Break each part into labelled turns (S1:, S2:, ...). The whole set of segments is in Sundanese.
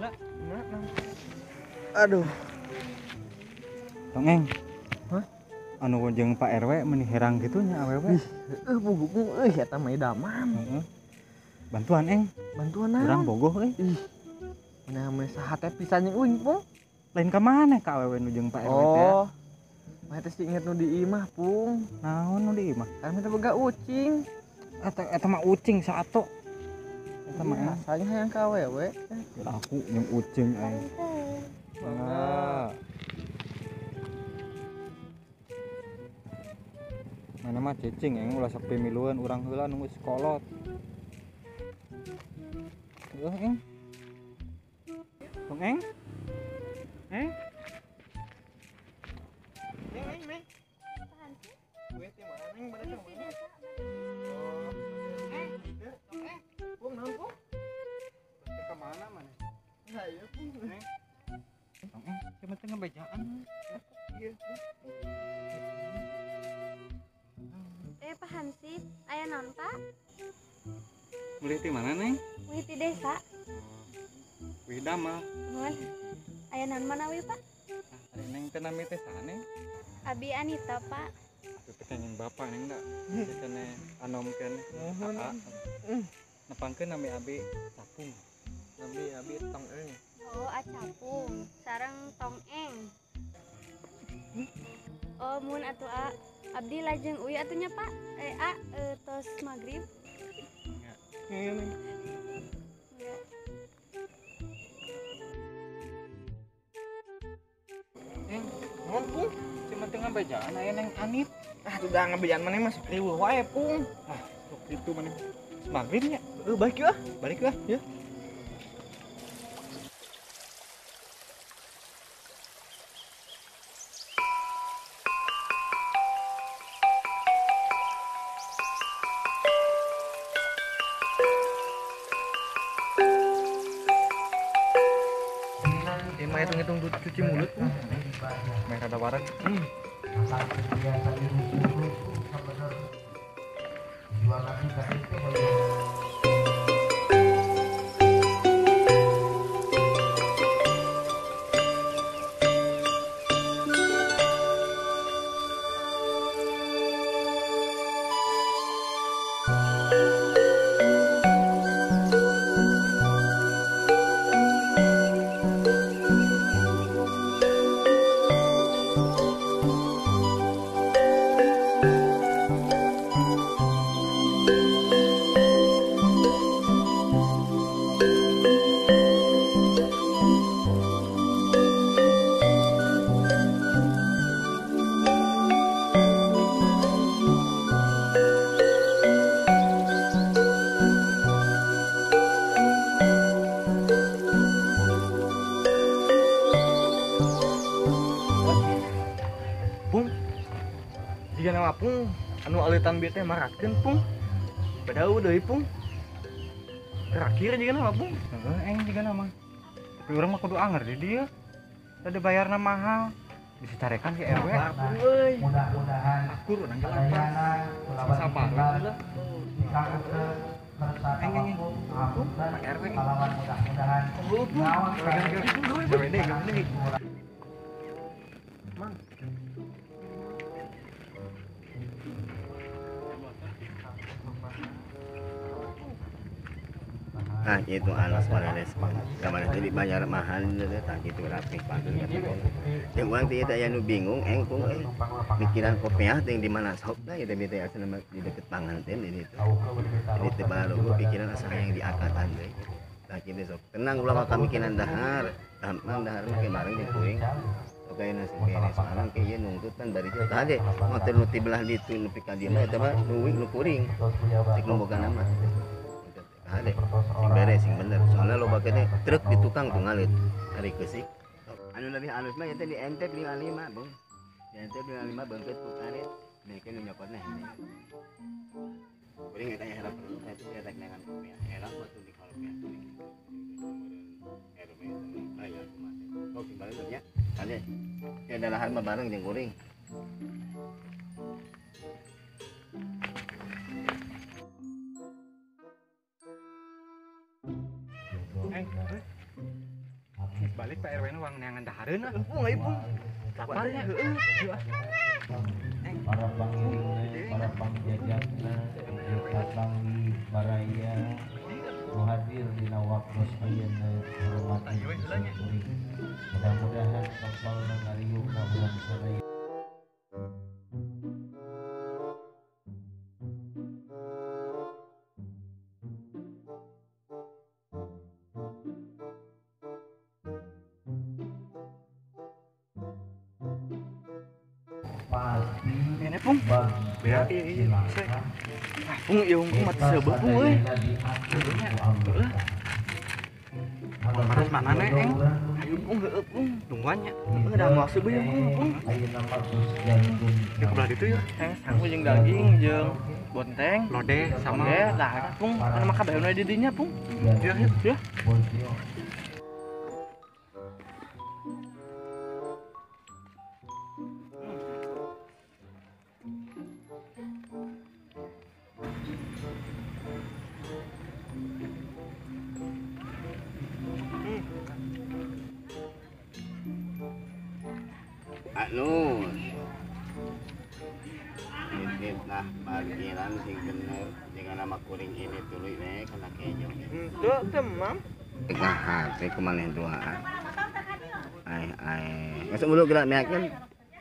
S1: heula.
S2: Aduh.
S1: Tong Eng.
S2: Hah?
S1: Anu jeung Pak RW meni herang kitu nya awewe.
S2: Ih, heueuh puguh euy eta mah idaman.
S1: Heeh. Bantuan Eng.
S2: Bantuan naon?
S1: Urang bogoh euy.
S2: Ih. Mana mah sahate pisan jeung uing, Pung.
S1: Lain ka maneh ka awewe nu jeung Pak RW teh?
S2: Oh. Mah teh si inget nu di imah, Pung.
S1: Naon nu di imah?
S2: Kan teh boga ucing.
S1: Eta mah ucing saato. Eta mah
S2: rasanya hayang ka awewe.
S1: Aku jeung ucing aing. Mangga. Mana mah cicing aing ulah sok pimilueun urang heula nunggu sekolot. Heuh Eng. Tong Eng. Eng.
S2: Neng neng neng.
S3: Apaan sih?
S2: Gue teh mana neng bade
S3: Di desa.
S2: Oh. Neng, tong Eng. Pung naon Pung?
S1: Bade ka mana maneh?
S2: Nah, iya Pung.
S1: Neng. Tong Eng, cuma teu ngebejaan.
S2: Iya.
S3: Pak Hansip, aya naon Pak?
S1: Meuli ti mana Neng?
S3: Wih ti desa.
S1: Wih damel.
S3: Nuhun. Aya naon manawi Pak?
S1: Ah, ari Neng teh nami teh saha Neng?
S3: Abi Anita Pak.
S1: Abi teh kenging bapak Neng da. Teh keneh anom keneh.
S2: Nuhun.
S1: Nepangkeun nami abi Capung.
S2: Nami abi Tong Eng.
S3: Oh, Acapung sareng Tong Eng. Oh, mun atuh A. Abdi lajeng uy atunya Pak. A tos magrib.
S2: Enggak.
S3: Enggak.
S1: Neng,
S2: Nuhun Pung.
S1: cuma teu ngabejaan aya Neng Anit.
S2: Ah, sudah ngabejaan maneh mah sok riweuh wae Pung.
S1: Ah, sok kitu maneh. Magrib nya.
S2: Heuh, balik yeuh ah.
S1: Balik lah.
S2: Ya. Emang hitung-hitung cuci mulut, Pung.
S1: Meh rada wareg.
S2: Pung. Jika nama Pung anu alitan bieu teh maratkeun Pung. Padahal deui Pung. Terakhir jika nama Pung.
S1: Heeh, Eng jika nama. Tapi urang mah kudu anger di dieu. Tadi bayarna mahal. Bisa carekan si RW.
S2: Sabar Pung euy.
S4: Mudah-mudahan
S1: Akur urang ge lapar. Sabar lah. Eng eng eng. Pak RW.
S4: Mudah-mudahan
S2: Heuh Pung.
S1: Gawe deui, gawe deui.
S2: Mang.
S5: Nah, itu alas pareres kamar teh dibayar mahal teh tah kitu rapi pantun kata. Jeung urang teh aya nu bingung eng pung euy. Mikiran kopiah teh di mana sok teh ieu teh asal di deket pangan teh di ditu. Jadi teh baru pikiran asa hayang diangkatan deui. Tah kitu sok tenang ulah mah kamikiran dahar, gampang dahar mah ke bareng jeung kuring. Oke nasi beres soalna ke ieu nungtut pan bari teh tah ge motor nu ti belah ditu nepi ka dieu mah eta mah nu nu kuring. Cek nu boga nama. Ada sing beres sing bener soalnya loba kene truk di tukang tuh ngalit hari kesik anu lebih halus mah eta di NT 55 Bung di NT 55 bangkit ku karet mereka nu nyokotna hene kuring eta harap perlu eta rek neangan kopiah era mah tuh di kopiah RW aya kumaha oke bareng nya kade ya dalahan mah bareng jeung kuring.
S1: Eng, Geus balik Pak RW na uang neangan dahareun ah.
S2: Pung ayo pung.
S1: Lapar nya heueuh.
S4: Para pangiringna, para pangjajakna, jeung baraya nu hadir dina waktos ayeuna hormat kuring. Mudah-mudahan kapalna ngariung ka urang sadaya. Pasti
S2: Ini pung.
S4: Beak
S2: Iya. Ah pung ieu unggul mati seubeuh pung euy.
S1: Panas mana nih, Eng?
S2: Ayo pung heueuh pung.
S1: Nungguan nya.
S2: Heueuh da moal seubeuh ieu unggul pung.
S1: Di kebelah ditu ya.
S2: Teh sangu jeung daging jeung bonteng.
S1: Lodeh sama
S2: Lodeh lah eta pung. Kan maka bae di dinya pung. Ya ya.
S5: Anu nitip lah parkiran sing bener jangan nama kuring ini tuluy we kana kejo.
S2: Henteu teh mam.
S5: Nah, teh kumaneh duaan. Ai ai. Geus mulu geura meakeun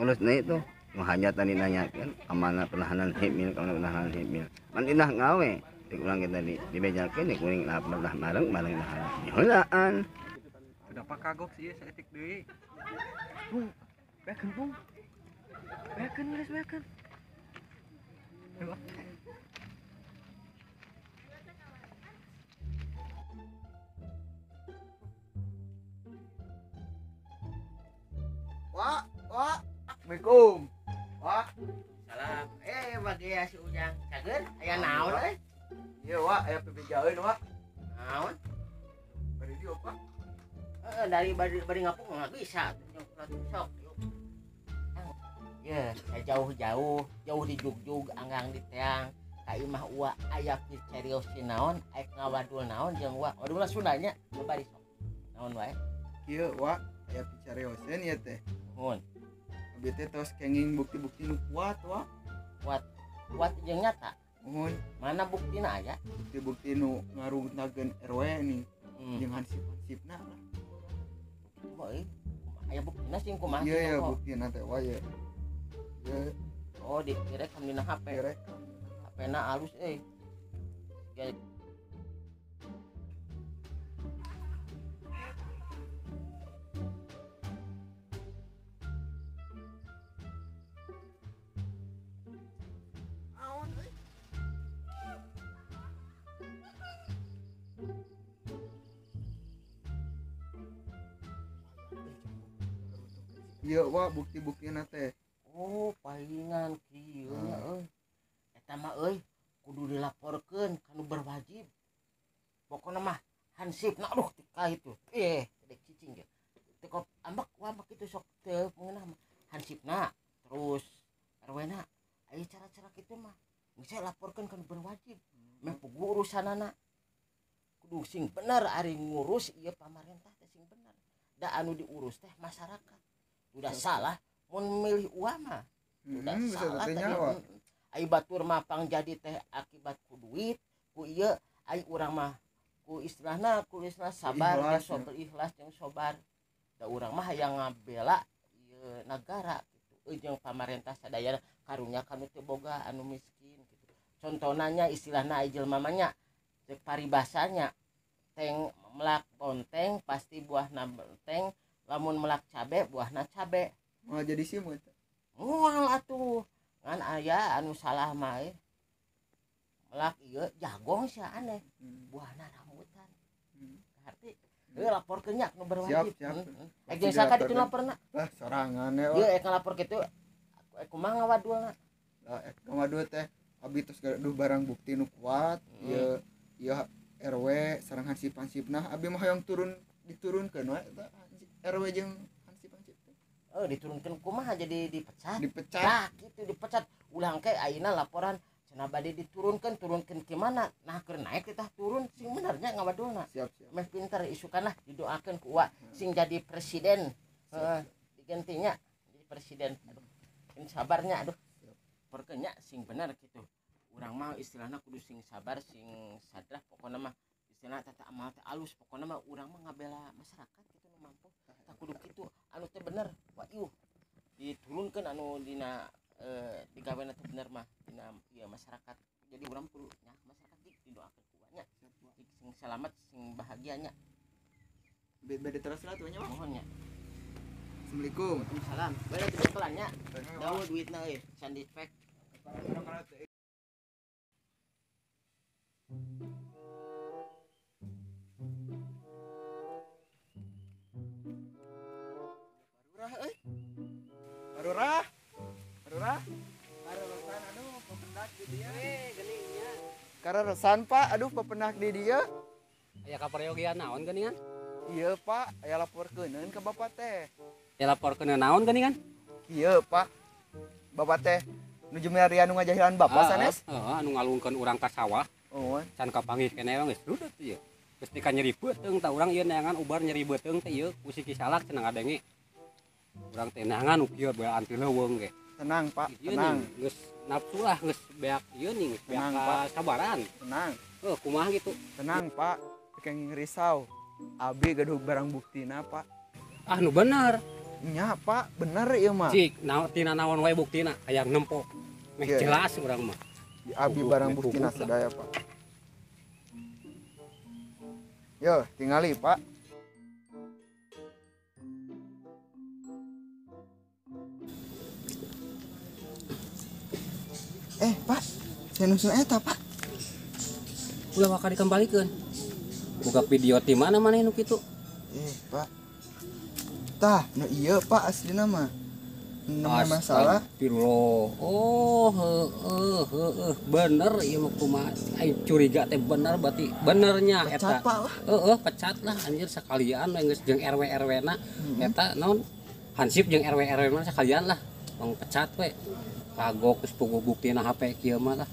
S5: urus deui tuh. Nu hajat tadi nanyakeun amanah penahanan himil kana penahanan himil. Man indah ngawe cek urang ge tadi dibejakeun cek kuring lapar lah bareng bareng lah. Heulaan.
S1: Sudah pak kagok sih saeutik deui.
S2: Pung, beakeun pung. Beakeun geus beakeun.
S6: Wak, wak. Assalamualaikum. Wak.
S7: Salam. Bagi si Ujang cager aya naon euy?
S6: Iya, wak, aya pipijaeun, wak.
S7: Naon?
S6: Bari dieu, Pak.
S7: Heeh, dari bari ngapung nggak bisa sok. Ya, jauh-jauh, jauh di jugjug, anggang di teang. Ka imah uwa aya picarios naon, aya ngawadul naon jeung uwa. Wadulna Sundanya coba di sok. Naon wae?
S6: Kieu, wak, aya picarioseun ieu teh.
S7: Nuhun.
S6: Abi teh tos kenging bukti-bukti nu kuat, wak.
S7: Kuat. Kuat jeung nyata.
S6: Nuhun.
S7: Mana buktina aya?
S6: Bukti-bukti nu ngarungtakeun RW nih. Jeung hansip-hansipna lah.
S7: Kumaha euy? Aya buktina sing kumaha?
S6: Iya, ya, buktina teh wae. Ya.
S7: Oh, direkam dina HP.
S6: Direkam.
S7: HP-na alus euy. Ya.
S6: Naon euy? Iya, wak, bukti-buktina teh.
S7: Oh, palingan kieu nya euy. Eta mah euy kudu dilaporkeun ka nu berwajib. Pokona mah hansipna aduh tika itu. Dek cicing ge. Teu kop ambek wambek kitu sok teu mengenah mah. Hansipna terus RW-na aya cara-cara kitu mah. Geus laporkeun ka nu berwajib. Meh pugu urusanana. Kudu sing bener ari ngurus ieu pamarentah teh sing bener. Da anu diurus teh masyarakat. Udah salah mun milih uang mah udah salah tadi. Ai batur mah pang jadi teh akibat ku duit ku ieu ai urang mah ku istilahna ku istilah sabar jeung sabar ikhlas jeung sabar. Da urang mah hayang ngabela ieu nagara kitu jeung pamarentah sadayana karunya kanu teu boga anu miskin kitu. Contohna nya istilahna ai jelema mah nya cek paribasanya teng melak bonteng pasti buahna bonteng, lamun melak cabe buahna cabe.
S6: Moal jadi simut.
S7: Moal atuh. Ngan aya anu salah mah melak ieu jagong sia aneh. Buahna rambutan. Harti heuh laporkeun nya nu berwajib.
S6: Siap, siap.
S7: Ek jeung saka ditu laporna?
S6: Lah sorangan we.
S7: Ieu ek ngalapor kitu ek kumaha ngawadulna?
S6: Lah ek ngawadul teh abi tos gaduh barang bukti nu kuat, ieu ieu RW sareng hansip-hansipna abi mah hoyong turun diturunkeun we eta RW jeung hansip-hansip teh.
S7: Oh, diturunkeun kumaha jadi dipecat?
S6: Dipecat.
S7: Nah, kitu dipecat. Ulah engke ayeuna laporan Cenah bade diturunkeun, turunkeun ke mana? Nah keur naik teh turun sing benernya ngawadulna.
S6: Siap, siap.
S7: Meh pinter isukan lah didoakeun ku uwa sing jadi presiden. Heeh, digantinya jadi presiden. Aduh, sing sabarnya aduh. Porkeun nya sing bener kitu. Urang mah istilahna kudu sing sabar, sing sadrah pokona mah istilahna tata amal teh alus pokona mah urang mah ngabela masyarakat kitu nu mampu. Tah kudu kitu anu teh bener. Wa iuh diturunkeun anu dina digawena teh bener mah dina ieu masyarakat. Jadi urang kudu nya masyarakat didoakeun ku nya. Sing selamat, sing bahagia nya.
S6: Beda terus lah tuh nya, Pak.
S7: Mohon nya.
S6: Assalamualaikum.
S7: Waalaikumsalam. Bade dibekelan nya. Dawa duitna euy, can dipek.
S6: Barurah euy. Barurah. Barurah. Kareresan aduh pependak di dieu.
S8: Geningnya.
S6: Kareresan Pak, aduh pependak di dieu.
S8: Aya kaperyogian naon geuningan?
S6: Iya Pak, aya laporkeuneun ka Bapak teh.
S8: Aya laporkeun naon geuningan?
S6: Iya Pak. Bapak teh nuju milarian nu ngajahilan Bapak sanes?
S8: Heeh, anu ngalungkeun urang ka sawah.
S6: Oh.
S8: Can kapanggih keneh geus rudet ieu. Geus tika nyeri beuteung tah urang ieu neangan ubar nyeri beuteung teh ieu ku si Kisalak cenah ngadenge. Urang teh neangan nu kieu beaan ti leuweung ge.
S6: Tenang Pak, tenang.
S8: Geus nafsu lah geus beak ieu nih, geus beak kasabaran.
S6: Tenang.
S8: Heuh, kumaha gitu.
S6: Tenang Pak, kenging risau. Abi gaduh barang buktina Pak.
S8: Ah nu bener.
S6: Nya Pak, bener ieu mah.
S8: Cik, tina naon wae buktina hayang nempo. Meh jelas urang mah.
S6: Abi barang buktina sadaya Pak. Yo, tingali Pak. Pak, saya nusun eta Pak.
S8: Ulah bakal dikembalikeun. Buka video ti mana maneh nu kitu?
S6: Pak. Tah, nu ieu Pak aslina mah. Nu masalah.
S8: Astagfirullah. Oh, heueuh heueuh bener ieu mah kumaha. Aing curiga teh bener berarti benernya eta.
S6: Pecat Pak lah.
S8: Heueuh, pecat lah anjir sakalian we geus jeung RW-RW na. Eta naon? Hansip jeung RW-RW na sakalian lah. Bang pecat we. Kagok geus puguh buktina HP kieu mah lah.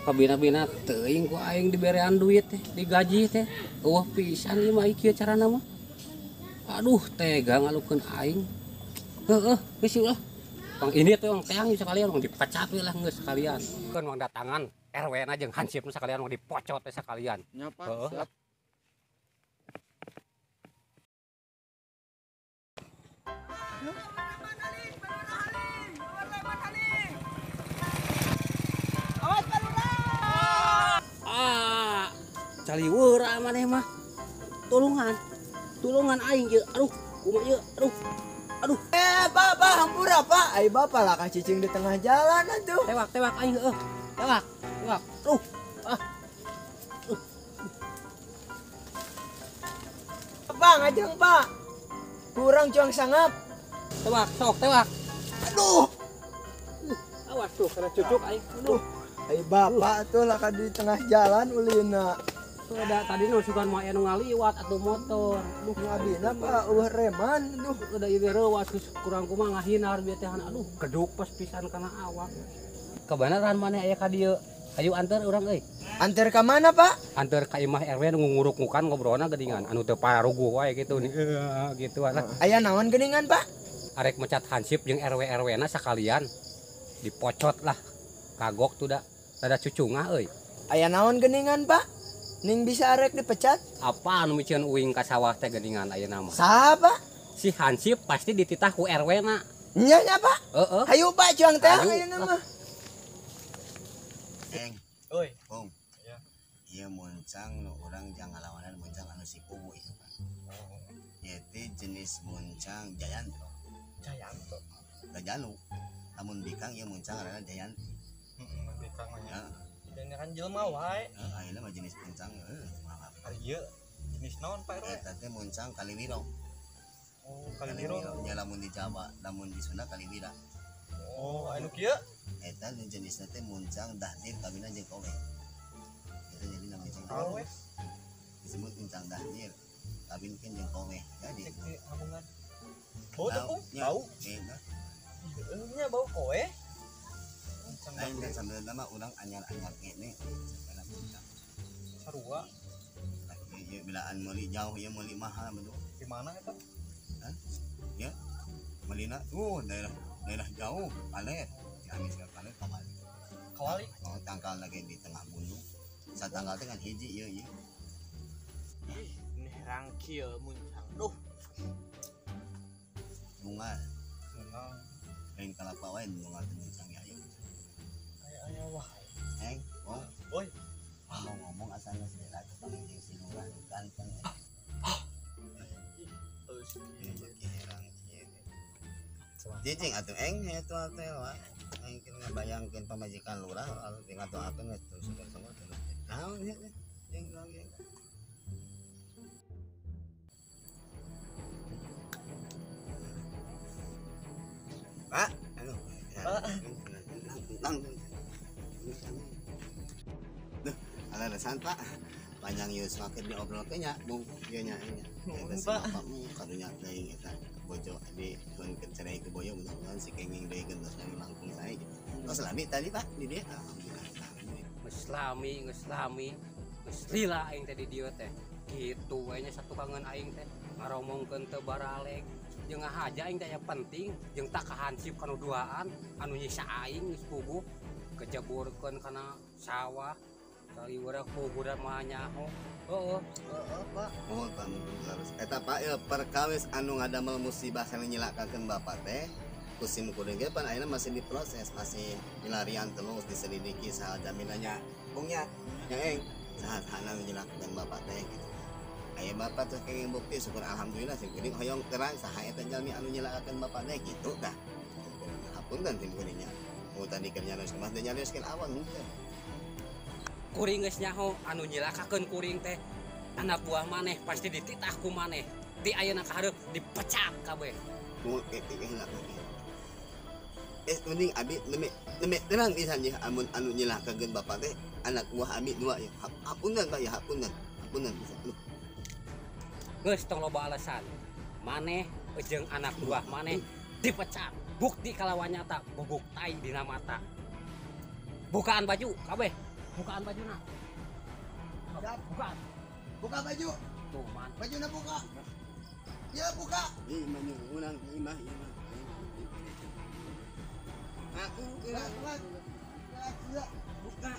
S8: Kabina-bina teuing ku aing diberean duit teh, digaji teh. Eueuh pisan ieu mah kieu carana mah. Aduh, tega ngalukeun aing. Heueuh, geus lah. Bang ini teh wong teang sekalian wong dipecat we lah geus sekalian. Keun wong datangan RW na jeung hansipna sekalian wong dipocot we sekalian.
S6: Nya Pak, siap.
S8: Ah, caliweura maneh mah. Tulungan. Tulungan aing ieu. Aduh, kumaha ieu? Aduh. Aduh.
S6: Bapak, hampura Pak. Ai bapak lah kacicing di tengah jalan atuh.
S8: Tewak, tewak aing heueuh. Tewak, tewak. Aduh. Ah.
S6: Pak, ngajeng Pak. Kurang cuang sangap.
S8: Tewak, sok tewak.
S6: Aduh.
S8: Awas tuh kena cucuk aing. Aduh.
S6: Ai bapak tuh lah di tengah jalan ulina.
S8: Udah tadi nu sugan mah anu ngaliwat atuh motor.
S6: Aduh ngabina Pak eueuh reman aduh.
S8: Udah ieu reuas geus kurang kumaha ngahinar bieu teh aduh geduk pas pisan kana awak. Kebenaran maneh aya ka dieu. Hayu anter urang euy.
S6: Anter ka mana Pak?
S8: Anter ka imah RW nu nguruk-ngukan ngobrolna geuningan anu teu paruguh wae kitu nih. Gitu lah.
S6: Aya naon geuningan Pak?
S8: Arek mecat hansip jeung RW-RW na sakalian dipocot lah. Kagok tuh da. Rada cucungah euy.
S6: Aya naon geuningan Pak? Ning bisa arek dipecat?
S8: Apa anu miceun uing ka sawah teh geuningan ayeuna mah?
S6: Saha Pak?
S8: Si hansip pasti dititah ku RW na.
S6: Nya nya Pak?
S8: Heeh.
S6: Hayu Pak cuang teh ayeuna mah.
S5: Eng.
S2: Oi.
S5: Pung.
S2: Iya.
S5: Ieu muncang nu urang jang ngalawanan muncang anu si kubu ieu Pak.
S2: Oh.
S5: Ieu teh jenis muncang Jayanto.
S2: Jayanto.
S5: Gajanu. Lamun bikang ieu muncang ngaranna Jayanti.
S2: Heeh, bikang mah nya.
S5: Heeh.
S2: Dan kan jelema wae.
S5: Heeh, ayeuna mah jenis muncang heuh kumaha.
S2: Ari ieu jenis naon Pak RW?
S5: Eta teh muncang Kaliwiro.
S2: Oh, Kaliwiro.
S5: Nya lamun di Jawa, lamun di Sunda Kaliwira.
S2: Oh, anu kieu?
S5: Eta nu jenisna teh muncang dahdir kawina jeung kowe. Eta jadi nama muncang.
S2: Kowe.
S5: Disebut muncang dahdir. Kawinkeun jeung kowe. Jadi
S2: hubungan. Bau teh, Pung?
S5: Bau.
S2: Bau. Nya bau kowe.
S5: Lain kan sambil nama urang anyar-anyar kene sampai muncang.
S1: Sarua.
S5: Ieu bilaan meuli jauh ieu meuli mahal betul.
S1: Di mana eta?
S5: Hah? Ya. Melina tuh daerah jauh, Kaler. Ciamis ka Kaler Kawali.
S2: Kawali.
S5: Oh, tangkal lagi di tengah gunung. Satangkal teh kan hiji ieu ieu.
S2: Ini rangkil muncang. Duh.
S5: Bunga.
S1: Bunga.
S5: Lain kalapa wae bunga teh muncang ya ieu.
S2: Aya wae.
S5: Eng, oh.
S2: Oi.
S5: Ngomong-ngomong asalnya selera panggil si lurah nu ganteng. Cicing atuh eng eta teh wa. Eng keur ngabayangkeun pamajikan lurah anu ngatoakeun geus terus semua terus. Naon ieu teh? Jeung lagi. Pak, aduh. Duh, alasan Pak. Panjang yuswa keur diobrolkeun nya, Bung. Ieu nya nya. Eta si bapakmu karunya teuing eta bojo di keun cerai ke boyo mudah-mudahan si kenging deui gentos langkung sae gitu. Tos lami tadi Pak di dieu. Alhamdulillah.
S8: Geus lami, geus lami. Geus lila aing teh di dieu teh. Kitu we nya satukangeun aing teh ngaromongkeun teu baraleg. Jeung ngahaja aing teh aya penting jeung tak kahansip kanu duaan anu nyiksa aing geus puguh kejeburkeun kana sawah. Kaliwara kuburan mah nyaho. Heeh.
S6: Heeh, Pak.
S5: Oh, Pak harus. Eta Pak ieu perkawis anu ngadamel musibah sareng nyilakakeun bapak teh ku sim kuring ge pan ayeuna masih diproses, masih dilarian terus diselidiki saha jaminannya. Bungnya nya eng saha sahana nyilakakeun bapak teh gitu. Aya bapak tuh kenging bukti syukur alhamdulillah sim kuring hoyong terang saha eta jalmi anu nyilakakeun bapak teh gitu tah. Hapunten sim kuringnya. Oh tadi keur nyarioskeun mah teu nyarioskeun awan henteu.
S8: Kuring geus nyaho anu nyilakakeun kuring teh anak buah maneh pasti dititah ku maneh di ayeuna ka hareup dipecat kabeh.
S5: Mending abi neme tenang pisan ya amun anu nyilakakeun bapak teh anak buah abi dua ya. Hapunten Pak ya hapunten. Hapunten pisan.
S8: Geus tong loba alasan. Maneh jeung anak buah maneh dipecat. Bukti kalawan nyata bubuk tai dina mata. Bukaan baju kabeh. Bukaan baju nak. Bukaan.
S6: Buka baju.
S8: Tuh man.
S6: Bajuna buka. Ya buka.
S5: Ih mah urang ieu mah ieu mah. Aku
S6: gerak.
S5: Buka.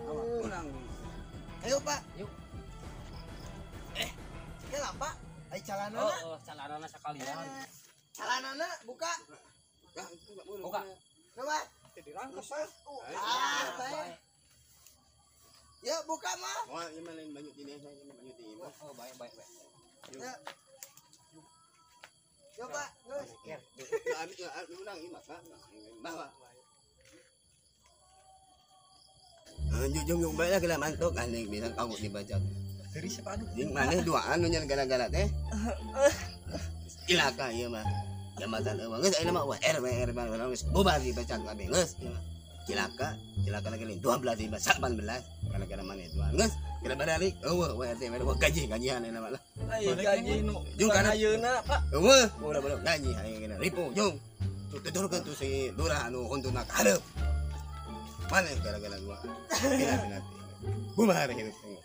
S5: Awak urang.
S6: Ayo Pak.
S8: Yuk.
S6: Kela Pak. Ai calanana.
S8: Oh, calanana sekalian.
S6: Calanana buka.
S8: Buka.
S6: Coba.
S1: Dirangkes Pak.
S6: Ah, baik. Ya buka mah.
S5: Wah, ieu mah lain banyu di desa, ieu mah banyu di imah.
S8: Oh, baik.
S6: Ya. Yo Pak, geus.
S5: Abi urang ieu mah Pak. Bawa. Jung jung bae lah kena mantuk aneh bisa kamu dibaca.
S2: Dari siapa anu?
S5: Jeung maneh duaan nu nyen gara-gara teh. Cilaka ieu mah. Jabatan eueuh geus ayeuna mah wah RW RW geus bubar dibaca kabeh geus ieu mah. Cilaka, cilaka lagi 12 15 18 gara-gara maneh duaan geus kira baralik eueuh we RT we gaji gajian ayeuna mah lah.
S2: Ai gaji nu
S5: jung kana
S2: ayeuna Pak.
S5: Eueuh ulah gaji ayeuna kena ripu jung. Tuturkeun tu si lurah anu huntuna ka hareup. Maneh gara-gara dua. Kira nanti. Bubar hirup teh.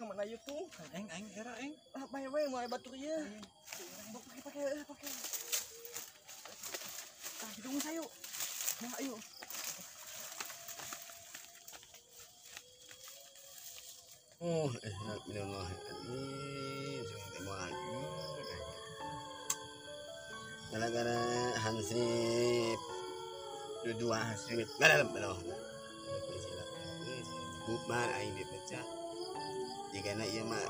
S2: Kamana ieu tuh?
S1: Aing aing era aing.
S2: Ah bae we moal batur ieu. Pakai pakai. Tah hidung sayu. Nah ayo.
S5: Oh, alhamdulillah. Gara-gara hansip dua hansip dalam beloh. Bubar aing dipecat. Jigana ieu mah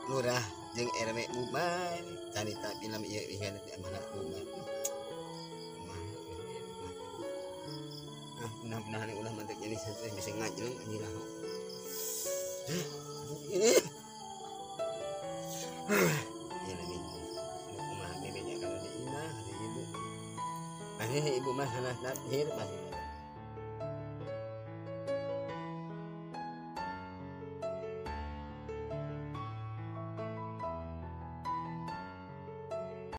S5: lurah jeung RW bubar carita film ieu ingana teh amanat bubar. Ah, mudah-mudahan ulah mantek jadi bisa ngajleng anjing lah. Ini. Ini nih. Kumaha bebenya kalau di imah, ada ibu. Ini ibu mah salah lahir pasti.